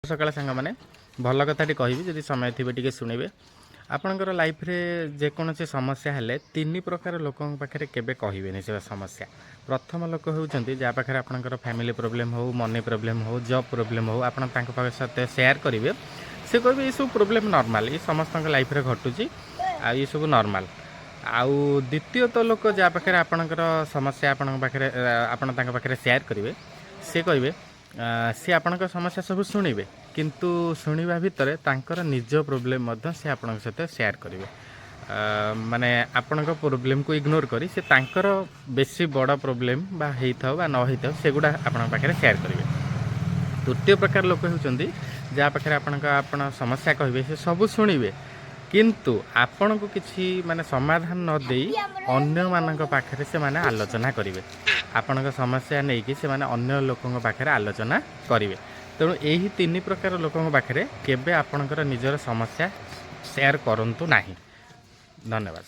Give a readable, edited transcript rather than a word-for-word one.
ସକାଳ ସାଙ୍ଗମାନେ। ଭଲ କଥାଟି କହିବି, ଯଦି ସମୟ ଥିବେ ଟିକେ ଶୁଣିବେ। ଆପଣଙ୍କର ଲାଇଫ୍ରେ ଯେକୌଣସି ସମସ୍ୟା ହେଲେ ତିନି ପ୍ରକାର ଲୋକଙ୍କ ପାଖରେ କେବେ କହିବେନି ସେ ସମସ୍ୟା। ପ୍ରଥମ ଲୋକ ହେଉଛନ୍ତି ଯାହା ପାଖରେ ଆପଣଙ୍କର ଫ୍ୟାମିଲି ପ୍ରୋବ୍ଲେମ୍ ହେଉ, ମନି ପ୍ରୋବ୍ଲେମ୍ ହେଉ, ଜବ୍ ପ୍ରୋବ୍ଲେମ୍ ହେଉ, ଆପଣ ତାଙ୍କ ପାଖ ସହିତ ସେୟାର କରିବେ। ସେ କହିବେ, ଏସବୁ ପ୍ରୋବ୍ଲେମ୍ ନର୍ମାଲ୍, ଏ ସମସ୍ତଙ୍କ ଲାଇଫ୍ରେ ଘଟୁଛି ଆଉ ଏସବୁ ନର୍ମାଲ୍। ଆଉ ଦ୍ୱିତୀୟତଃ ଲୋକ ଯାହା ପାଖରେ ଆପଣଙ୍କର ସମସ୍ୟା ଆପଣଙ୍କ ପାଖରେ ଆପଣ ତାଙ୍କ ପାଖରେ ସେୟାର କରିବେ, ସେ କହିବେ, ସିଏ ଆପଣଙ୍କ ସମସ୍ୟା ସବୁ ଶୁଣିବେ, କିନ୍ତୁ ଶୁଣିବା ଭିତରେ ତାଙ୍କର ନିଜ ପ୍ରୋବ୍ଲେମ୍ ମଧ୍ୟ ସେ ଆପଣଙ୍କ ସହିତ ସେୟାର କରିବେ। ମାନେ ଆପଣଙ୍କ ପ୍ରୋବ୍ଲେମ୍କୁ ଇଗ୍ନୋର କରି ସେ ତାଙ୍କର ବେଶୀ ବଡ଼ ପ୍ରୋବ୍ଲେମ୍ ବା ହେଇଥାଉ ବା ନ ହେଇଥାଉ, ସେଗୁଡ଼ା ଆପଣଙ୍କ ପାଖରେ ସେୟାର କରିବେ। ତୃତୀୟ ପ୍ରକାର ଲୋକ ହେଉଛନ୍ତି ଯାହା ପାଖରେ ଆପଣ ସମସ୍ୟା କହିବେ, ସେ ସବୁ ଶୁଣିବେ, କିନ୍ତୁ ଆପଣଙ୍କୁ କିଛି ମାନେ ସମାଧାନ ନ ଦେଇ ଅନ୍ୟମାନଙ୍କ ପାଖରେ ସେମାନେ ଆଲୋଚନା କରିବେ। ଆପଣଙ୍କ ସମସ୍ୟା ନେଇକି ସେମାନେ ଅନ୍ୟ ଲୋକଙ୍କ ପାଖରେ ଆଲୋଚନା କରିବେ। ତେଣୁ ଏହି ତିନି ପ୍ରକାର ଲୋକଙ୍କ ପାଖରେ କେବେ ଆପଣଙ୍କର ନିଜର ସମସ୍ୟା ସେୟାର କରନ୍ତୁ ନାହିଁ। ଧନ୍ୟବାଦ।